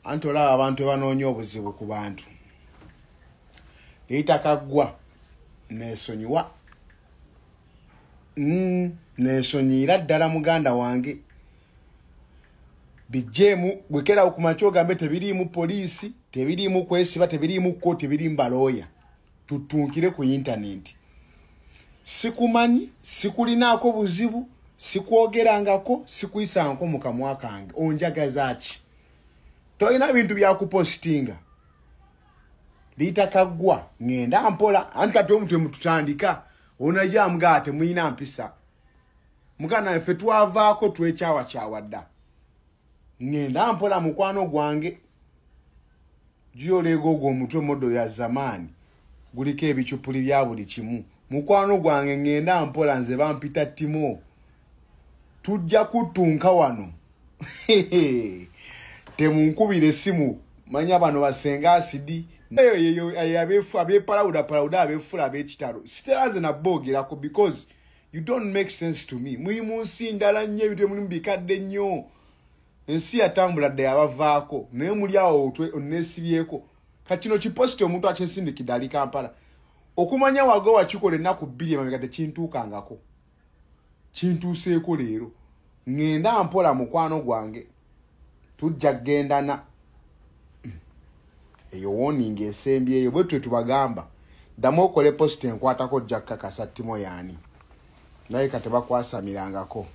Anti olaba abantu banoonya obuzibu ku bantu. Rita Kaggwa neesonyiwa. Neesonyiira ddala muganda wange. Bijjeemu gwekerawo ku makya ogambe tebiriimu poliisi, tebiriimu kwesiba, tebiriimu kkooti, tebiriimu balooya. Tutunkire ku yintanenti. Sikumanyi, sikulinaako buzibu, sikwogerangako, sikuyisangako mu kamwa kange. Onjagaza ki? Tolina bintu bya kupositinga. Rita Kaggwa ŋŋenda mpola. Anti kati omuntu emututandika onajja amugaa temulina mpisa. Muganda ffe twavaako twekyawakyawa dda. Ŋŋenda mpola mukwano gwange. Gyoleega ogwo omutwe modo ya zamaani guliko ebicupuli bya buli kimu. Mukwano gwange ŋŋenda mpola, nze bampita Timo. Tujja kutunka wano. Temunkubira essimu, manya bano basenga asidi. Abepalawuda palawuda abefula ab'ekitalo. Sitera nze naboogerako because you don't make sense to me. Muli mu nsi ndala nnyo, ebintu mulimu bikadde nnyo. Ensi yatambula dda yabavaako, naye muli awo onneesibyeko. Kati kino kipositi omuntu akyensindikidde ali Kampala. Okumanya wago wakikola ennaku 2 emabega tekintuukangako. Kintuuseeko leero. Ŋŋenda mpola mukwano gwange. Tujja kugendana. Eyo warning esembyeyo bwe tutyo tubagamba. Ddamu okole post enkwatako ojja kukakasa Timo yaani. Naye kati bakwasamirangako.